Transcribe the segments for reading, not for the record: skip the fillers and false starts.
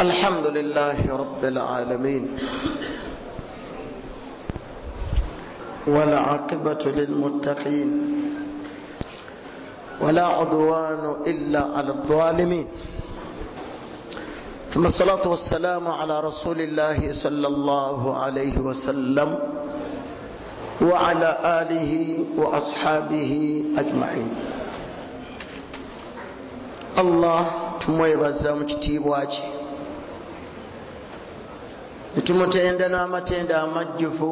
الحمد لله رب العالمين، والعاقبة للمتقين، ولا عدوان إلا على الظالمين، ثم الصلاة والسلام على رسول الله صلى الله عليه وسلم وعلى آله وأصحابه أجمعين. Allah tumwebaza mu kitiibwa kye, netumutenda n'amatenda amajjuvu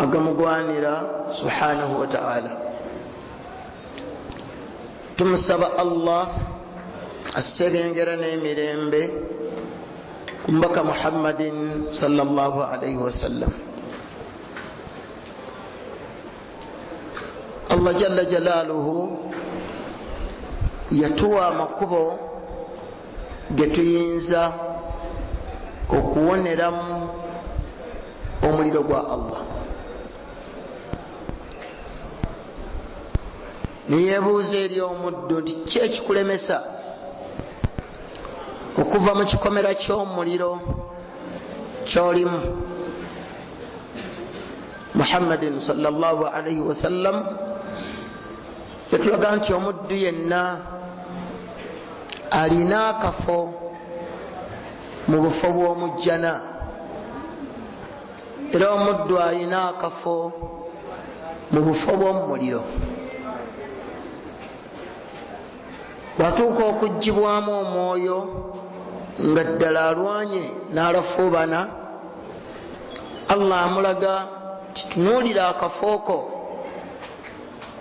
agamugwanira subhanahu wa ta'ala. Tumusaba Allah asserengera n'emirembe ku mbaka Muhammadin sallallahu alaihi wasallam. Allah jalla jalaluhu yatuwa amakubo getuyinza okuwoneramu omuliro gwa Allah. Niyebuuza eri omuddu nti ki ekikulemesa okuva mu kikomera ky'omuliro ky'olimu? Muhammadin sallallahu alaihi wasallam yatulaga nti omuddu yenna alina akafo mu bufo bw'omujjana, era omuddu alina akafo mu bufo bw'omuliro. Bw'atuuka okuggyibwamu omwoyo nga ddala alwanye n'alafuubana, Allah amulaga kitunuulira akafooko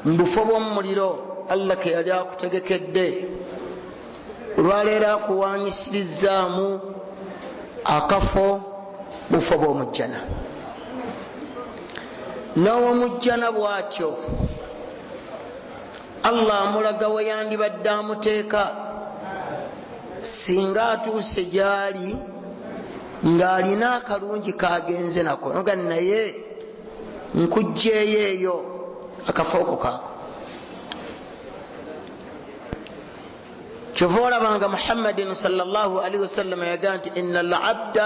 mu bufo bw'omuliro Allah ke yali akutegekedde. Olwaleero akuwanyisirizaamu akafo bufo bw'omujjana. N'owomujjana bw'atyo Allah amulaga we yandibadde amuteeka singa atuuse gy'ali ng'alina akalungi kagenze nako, noga naye nkuggyeyo eyo akafooko kaako. Kyova olabanga Muhammadin sallallahu alaihi wasallam yagaa nti inna al-abda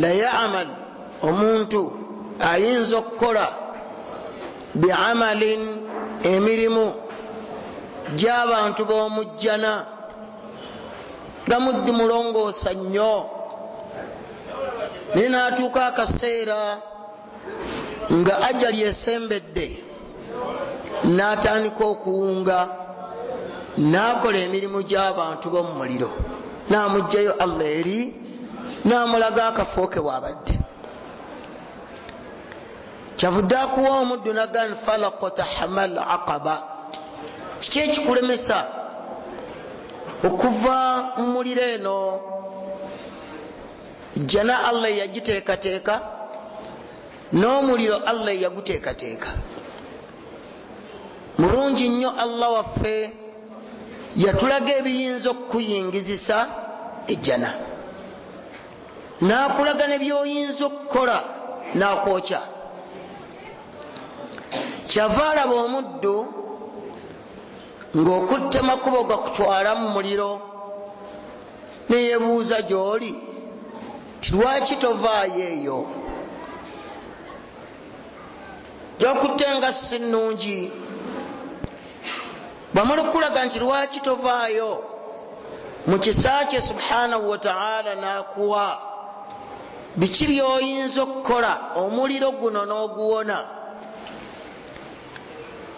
la ya'mal, omuntu ayinza okukola bi'amalin, emirimu gy'abantu b'omujjana, nga muddu mulongoosa nnyo, naye n'atuuka akaseera nga ajali esembedde n'atandika okuwunga n'akola emirimu gy'abantu b'omuliro, n'amuggyayo Allah eri n'amulaga akafo ke bw'abadde. Kyavudde akuwa omuddu naga falaqtahamal aqaba, kiki ekikulemesa okuva mu muliro eno? Jjana Allah yagiteekateeka n'omuliro Allah yaguteekateeka. Mulungi nnyo Allah waffe yatulaga ebiyinza okukuyingizisa ejjana, n'akulaga ne by'oyinza okukola n'akwokya. Kyava alaba omuddu ng'okutte makubo gakutwala mu muliro, neyebuuza gy'oli ti lwaki tovaayo eyo? Gyokutte nga si nnungi. Bwamala okulaga nti lwaki tovaayo, mu kisa kye subhanahu wa ta'ala n'akuwa biki by'oyinza okukola omuliro guno n'oguwona.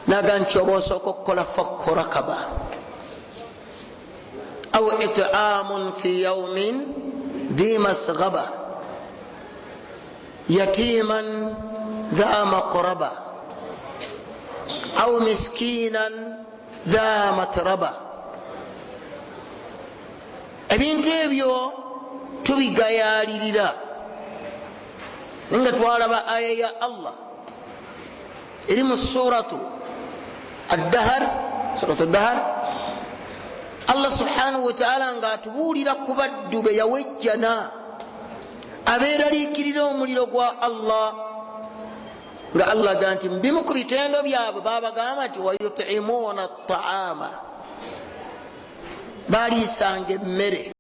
Naga nti oba osooka okukola fakku rakaba au it'amun fi yawmin dhi masghaba yatiman dha maqraba au miskinan dha matraba. Ebintu ebyo tubigayalirira, nga twalaba aya ya Allah eri mu suratu Ad-Dahr, suratu Ad-Dahr, Allah subhanahu wa ta'ala ng'atubuulira ku baddu be yawejjana abeeraliikirira omuliro gwa Allah, nga Allah agamba nti bimu ku bitendo byabwe babagamba nti wayut'imuuna at-ta'ama, baliisanga emmere.